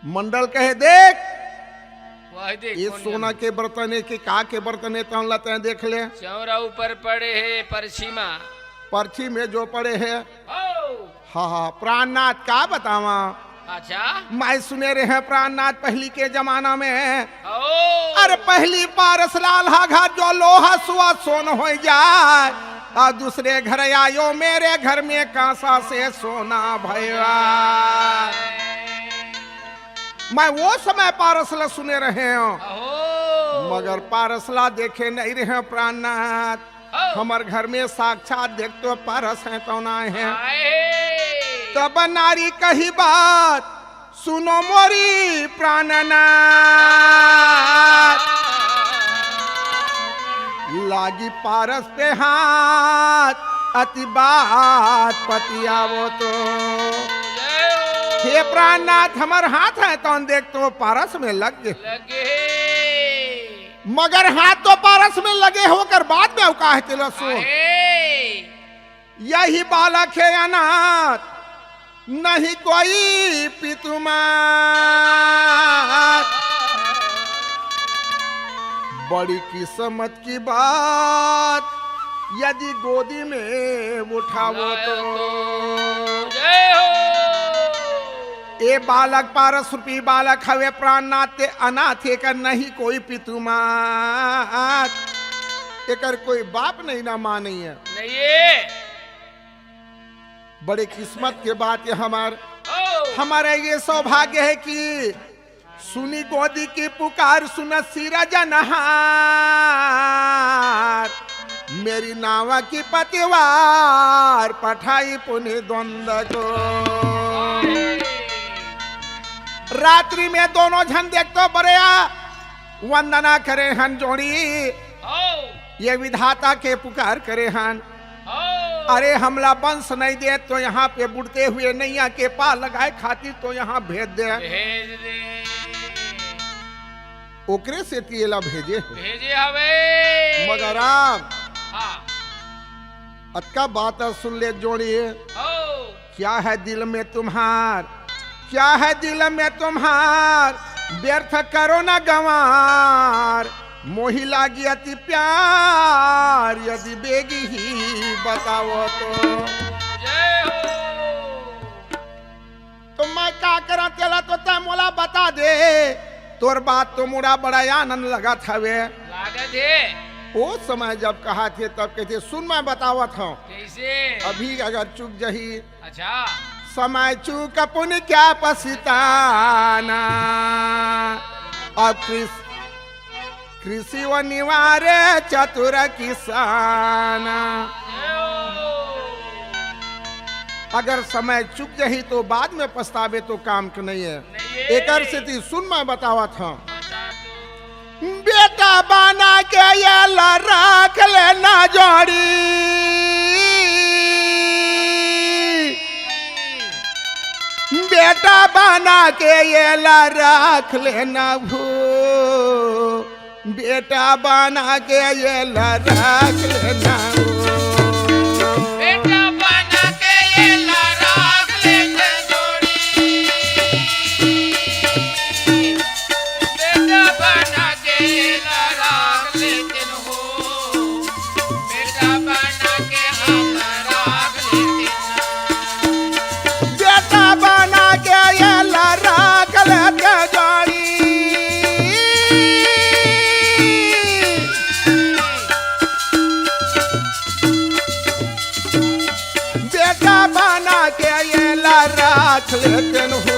मंडल कहे, "देख, वही देख, ये कौन सोना जाने? के बर्तन हे कि का के बर्तन हे, तौन ला तैं देख ले।" चौरा ऊपर पड़े हे, परछी मा। परछी में जो पड़े हे। हो। हाँ, हाँ, प्राणनाथ का बतावा। अच्छा। मैं सुने रहे प्राणनाथ पहली के जमाना में। हो। अरे पहली पारस लाल हा घाट जो लोहा सुआ सोन हो जाए, और दूसरे घर आयो मेरे घर में कांसा से सोना भैया। मैं वो समय पारस ला सुने रहे हूँ, अहो। मगर पारस ला देखे नहीं रहे प्राणनाथ। हो। हमर घर में साक्षात देख तो पारस है तौन आए हे। आए। तब नारी कही बात सुनो मोरी प्राणनाथ। लागी पारस पे हाथ अति बात पतियावो तो। हे प्राणनाथ, हमर हाथ है तौन देख तो पारस में लग गे। लगे। मगर हाथ तो पारस में लगे हो, ओकर बाद में अउ का हे तेला सुन। अरे। यही बालक है अनाथ, नहीं कोई पितु मात। बड़ी किस्मत की बात, यदि गोदी में उठावो तो। जय हो। ए बालक पारस रूपी बालक हवे प्राणनाथ, ते अनाथ एकर नहीं कोई पितु मात, एकर कोई बाप नहीं ना माँ नहीं है। नहीं है। बड़े किस्मत के बात ये हमार, ओ। हमारा ये सौभाग्य है कि सुनी गोदी की पुकार, सुन सिरजनहार, मेरी नावा की पतिवार पठाई पुनि द्वंद को। रात्रि में दोनों झन देख तो बरया वंदना करे हन जोड़ी, ये विधाता के पुकार करे हन। अरे हमला वंश नहीं दे तो यहाँ पे बुड़ते हुए नैया के पार लगाए खातिर तो यहाँ भेज दे। भेज दे। ओकरे सेती एला भेजे हे। भेजे हवे। मगर राम, हाँ। अतका बात सुन ले जोड़ी। हो। क्या है दिल में तुम्हार, क्या है दिल में तुम्हार, व्यर्थ करो न गंवार, मोहि लागी अति प्यार, यदि बेगी ही बताओ तो। जय हो। तो मैं का करा तेला तो तै मोला बता दे। तोर बात तो मोला बड़ा आनंद लगत हवे। लागत हे। ओ समय जब कहा थे तब कहते, सुन मैं बतावत हूँ। कैसे? अभी अगर चुक जही। अच्छा। समय चूक पुनि क्या पछिताना। अब कृष-, कृषि व निवारे चतुर किसाना। अगर समय चुक जही तो बाद में पछतावे तो काम के नहीं है। नहीं है। एकर सेती सुन मैं बतावत हूँ। बता दो। बेटा बना के एला राख लेना जोड़ी। बेटा बना के एला राख लेना भू। बेटा बना के एला राख लेना भू। बेटा बना के एला राख लेना जोड़ी। बेटा बना के एला राख लेतेन हो। बेटा बना के हम राख लेतेन। बेटा बना के एला राख लेते जोड़ी। बेटा बना के एला राख लेतेन हो।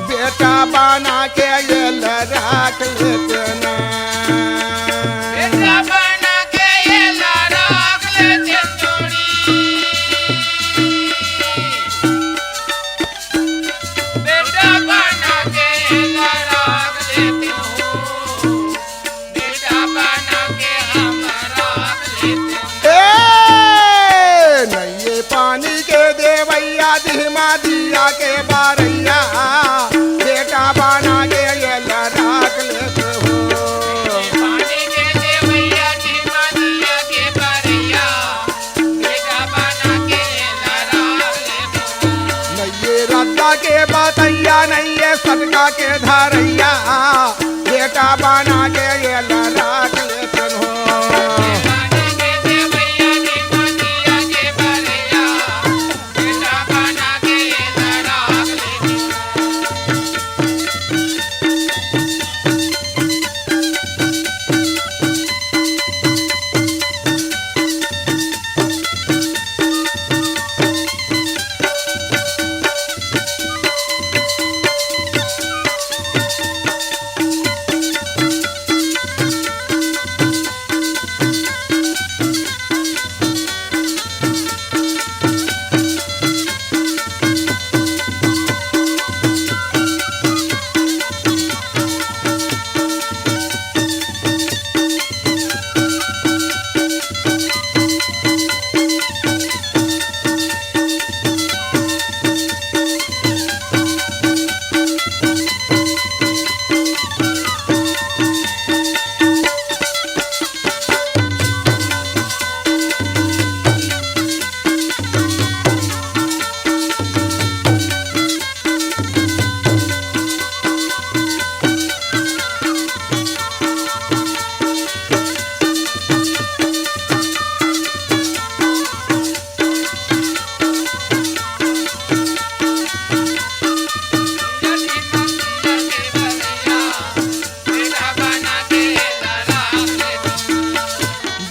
बेटा बना के एला राख लेतेन। बेटा बना के एला राख लेतेन जोड़ी। बेटा बना के एला राख लेतेन हो। बेटा बना के हम राख लेतेन। ए, नइये पानी के देवैया, दिहमा दिया के बारैया, बेटा बना के एला राख लेतेन हो। पानी के देवैया, दिहमा दिया के बारैया, बेटा बना के एला राख लेतेन हो। नइये रद्दा के बतैया, नइये सटका के धारैया, बेटा बना के एला राख लेतेन हो।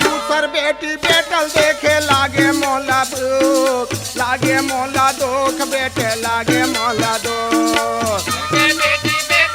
दूसर बेटी बेटल देखे लागे मोला दुख, लागे मोला दुख, बेटे लागे मोला दुख। बेटी बेटल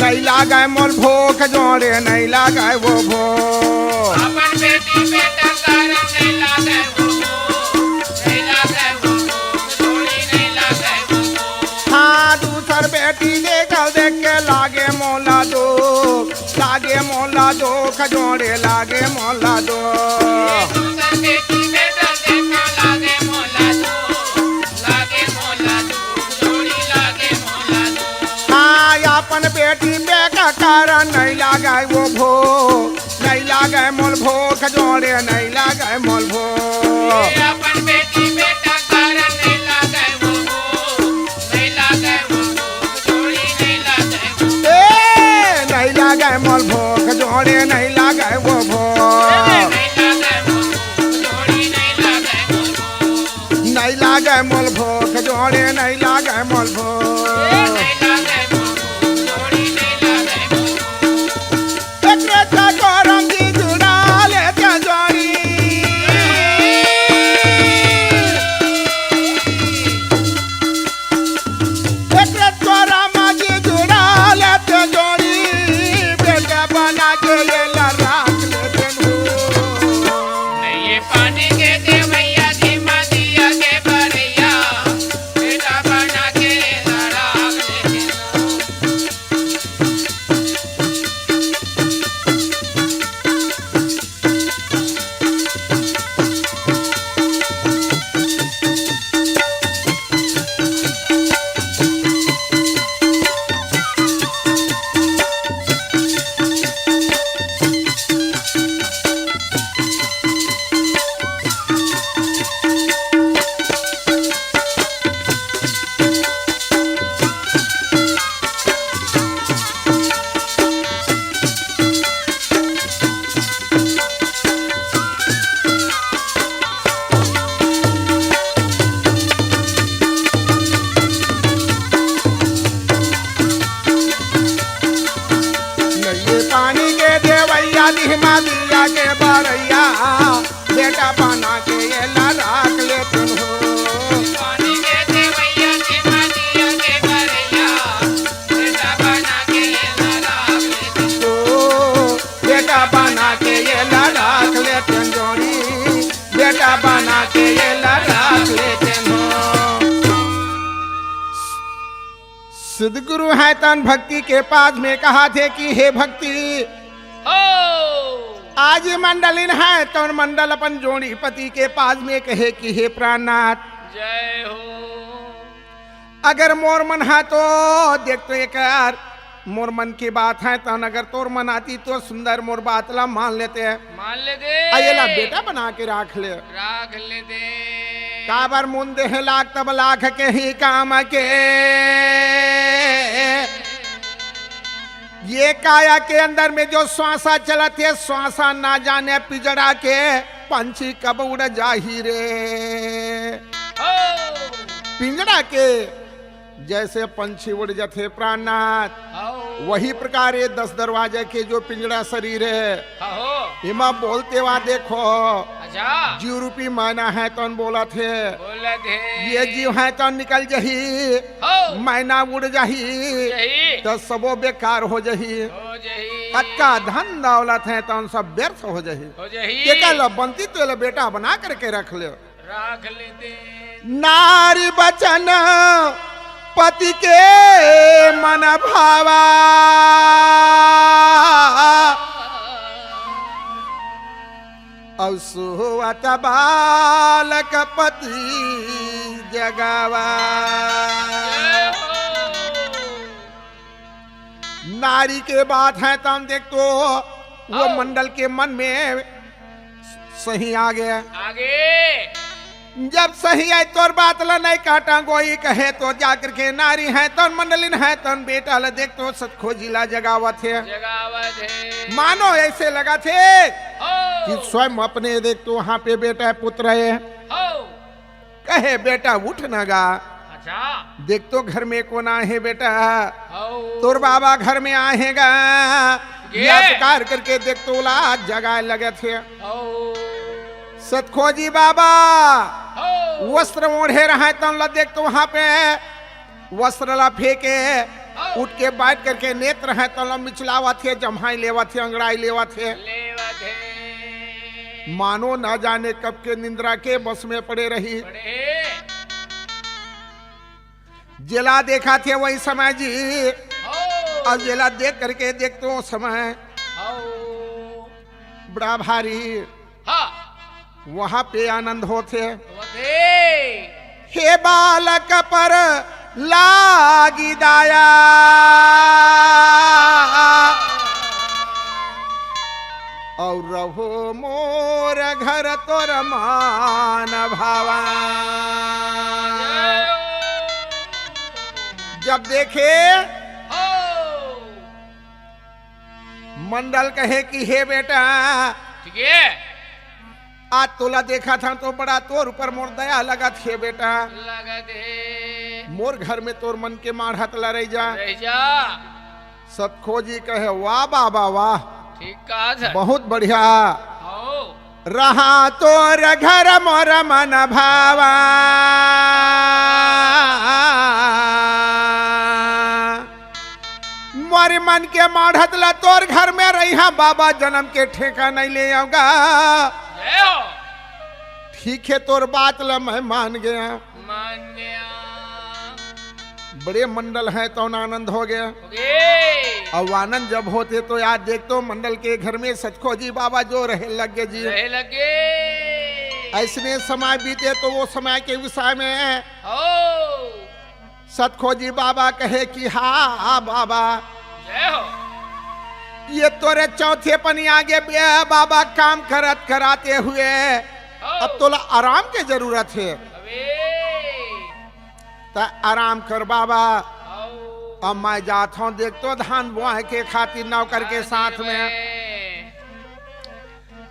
नइ लागय मोल भोख जोड़े, नइ लागय वो भोख। अपन बेटी बेटा कारण नइ लागय वो भोख, नइ लागय वो भोख, जोड़ी नइ लागय वो भोख। हाँ, दूसर बेटी देखल देख के लागे मोला दुख, लागे मोला दुख जोड़े, लागे मोला दुख। दूसर बेटी बेटा देखल लागे मोला दुख, लागे मोला दुख, जोड़ी लागे मोला दुख। हाँ, अपन बेटी बेटा कारण नइ लागय वो भोख, नइ लागय मोल भोख जोड़े, नइ लागय मोल भोख। अपन बेटी बेटा कारण नइ लागय वो भोख, नइ लागय वो भोख, जोड़ी नइ लागय वो भोख। ए, नइ लागय मोल भोख जोड़े, नइ लागय वो भोख। नइ लागय वो भोख, जोड़ी नइ लागय वो भोख। नइ लागय मोल भोख जोड़े, नइ लागय मोल भोख। एकरे चकोरम जी जुड़ा लेते जोड़ी। एकरे चकोरम जी जुड़ा लेते जोड़ी। बेटा बना के ये ला राख लेते हो। नइये पानी के देवैया, धीमा दिया के बरैया, बेटा बना के ये ला राख लेते हो। नइये पानी के देवैया, धीमा दिया के बरैया, बेटा बना के ये ला राख लेते हो। पानी के देवैया, धीमा दिया के बरैया, बेटा बना के ये ला राख लेते हो। बेटा बना के ये ला राख लेते जोड़ी, बेटा बना के ये ला राख लेते हो। सदगुरु हे तन भक्ति के पास में कहाथे कि हे भक्ति, हो। आज ये मंडलिन हे तन मंडल अपन जोड़ी पति के पास में कहे कि हे प्राणनाथ, जय हो। अगर मोर मन हा तो देख तो एकर मोर मन के बात हे तन अगर तोर मन आती तो सुंदर मोर बात ला मान लेते। मान लेते। आ ये ला बेटा बना के राख ले। राख लेते। काबर मुन देहे लाख तब लाख के ही काम के। ये काया के अंदर में जो श्वासा चलत हे, श्वासा ना जाने पिंजड़ा के पंछी कब उड़ जाही रे। हो। पिंजड़ा के जैसे पंछी उड़ जाथे प्राणनाथ, हो। वही प्रकार ये दस दरवाजे के जो पिंजड़ा शरीर हे, हो। एमा बोलते वा देखो, अच्छा। जीव रूपी मैना हे तन बोलत हे, बोलत हे। ये जीव हे तन निकल जही, हो। मैना उड़ जही, जही। त सबो बेकार हो जही। हो जही। कतका धन दौलत हे तन सब व्यर्थ हो जही। हो जही। तेकर ला बनती तो ये ला बेटा बना करके रख ले। राख लेते। नारी बचन पति के मन भावा, अउ सोवत बालक पति जगावा। नारी के बात हे तन देख तो वो हाँ। मंडल के मन में सही आगे। आगे। जब सही आय तोर बात ला नहीं काटा गोई कहे तो जाकर के नारी हे तन मंडलिन हे तन बेटा ला देख तो सतखोजी ला जगावत हे। जगावत हे। मानो ऐसे लगथे हो। कि स्वयं अपने देख तो वहाँ पे बेटा पुत्र हे। हो। कहे बेटा उठ न गा। अच्छा। देख तो घर में कोन आहे बेटा। हौ। तोर बाबा घर में आहे गा। ये। या पुकार करके देख तो ओला जगाए लगथे। हौ। सतखोजी बाबा हौ। वस्त्र ओढ़े रहे तन ला देख तो वहाँ पे वस्त्र ला फेंके। उठ के बैठ करके नेत्र है तलम मिचलावत हे, जम्हाई लेवत हे, अंगड़ाई लेवत हे। लेवत हे। मानो न जाने कब के निंद्रा के बस में पड़े रही। पड़े। जेला देखा थे वही समय जी। हो। अब जेला देख करके देख तो समय। हो। बड़ा भारी। हाँ। वहां पे आनंद होथे। होथे। हे बालक पर लागी दाया, और रहो मोर घर तोर मान भावा। जब देखे हो। मंडल कहे कि हे बेटा, ठीक है। आज तोला देखा था तो बड़ा तोर ऊपर मोर दया लगत हे बेटा। लगत हे। मोर घर में तोर मन के माढ़त ला रह जा। रह जा। सतखोजी कहे, "वाह बाबा वाह, ठीक कहा था। बहुत बढ़िया।" हो। रहा तोर घर मोर मन भावा, मोर मन के माढ़त ला तोर घर में रही, हाँ बाबा, जन्म के ठेका नहीं ले आऊंगा। जय हो। ठीक है, तोर बात ला मैं मान गया। मान गया। बड़े मंडल है तौन आनंद हो गया। हो गए। अब आनंद जब होते तो यार देख तो मंडल के घर में सतखोजी बाबा जो रहे लग गए जी। रहे लग गए। ऐसने समय बीते तो वो समय के विषय में हो। सतखोजी बाबा कहे कि हाँ, हाँ बाबा, जय हो। ये तोरे चौथे पनी आगे बे बाबा काम करत कराते हुए हो। अब तोला आराम के जरूरत है। अबे। त आराम कर बाबा। आओ। अब मैं जात हूँ, देख तो धान बोआए के खातिर नौकर के साथ में।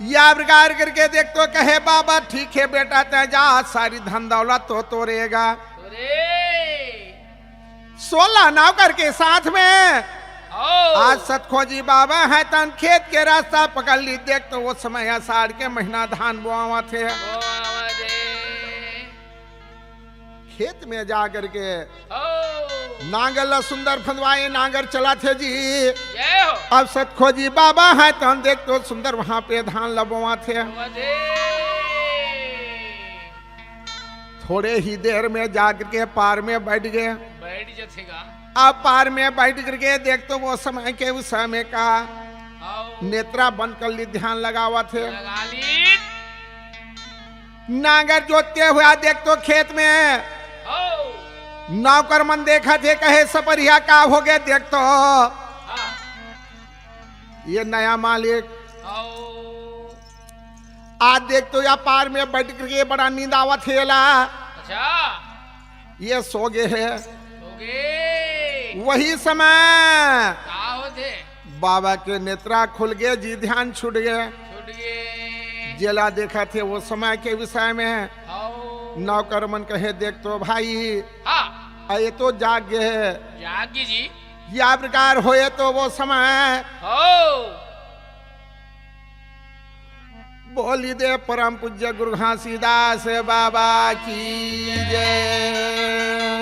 या प्रकार करके देख तो कहे, "बाबा ठीक है बेटा, तै जा, सारी धन दौलत तो तोरेगा।" तोरे। सोलह नौकर के साथ में आओ। आज सतखोजी बाबा है तन खेत के रास्ता पकड़ ली। देख तो वो समय आषाढ़ के महीना धान बोआवत हे। बोआवत हे। खेत में जा करके ओ। नांगर ला सुंदर फंदवाए, नांगर चलाथे जी। जय हो। अब सतखोजी बाबा है तन देख तो सुंदर वहां पे धान ला बोआथे। बोआथे। थोड़े ही देर में जा करके पार में बैठ गए। बैठ जथेगा। अब पार में बैठ करके देख तो वो समय के उस समय का आओ। नेत्रा बंद कर ली, ध्यान लगावत हे। लगा ली। नांगर जोतते हुआ देख तो खेत में हो। नौकर मन देखत हे, कहे, "सपरिया का हो गए?" देख तो हाँ। ये नया मालिक आओ। आज देख तो या पार में बैठ करके बड़ा नींद आवत हे ला। अच्छा। ये सो गए हे। सो गए। वही समय का होथे? बाबा के नेत्रा खुल गए जी, ध्यान छूट गए। छूट गए। जेला देखत हे वो समय के विषय में। आओ। नौकर मन कहे, "देख तो भाई, हाँ। आ ये तो जाग गए हे।" जाग गए जी। या प्रकार होए तो वो समय हो। बोली दे परम पूज्य गुरु घासीदास बाबा की जय।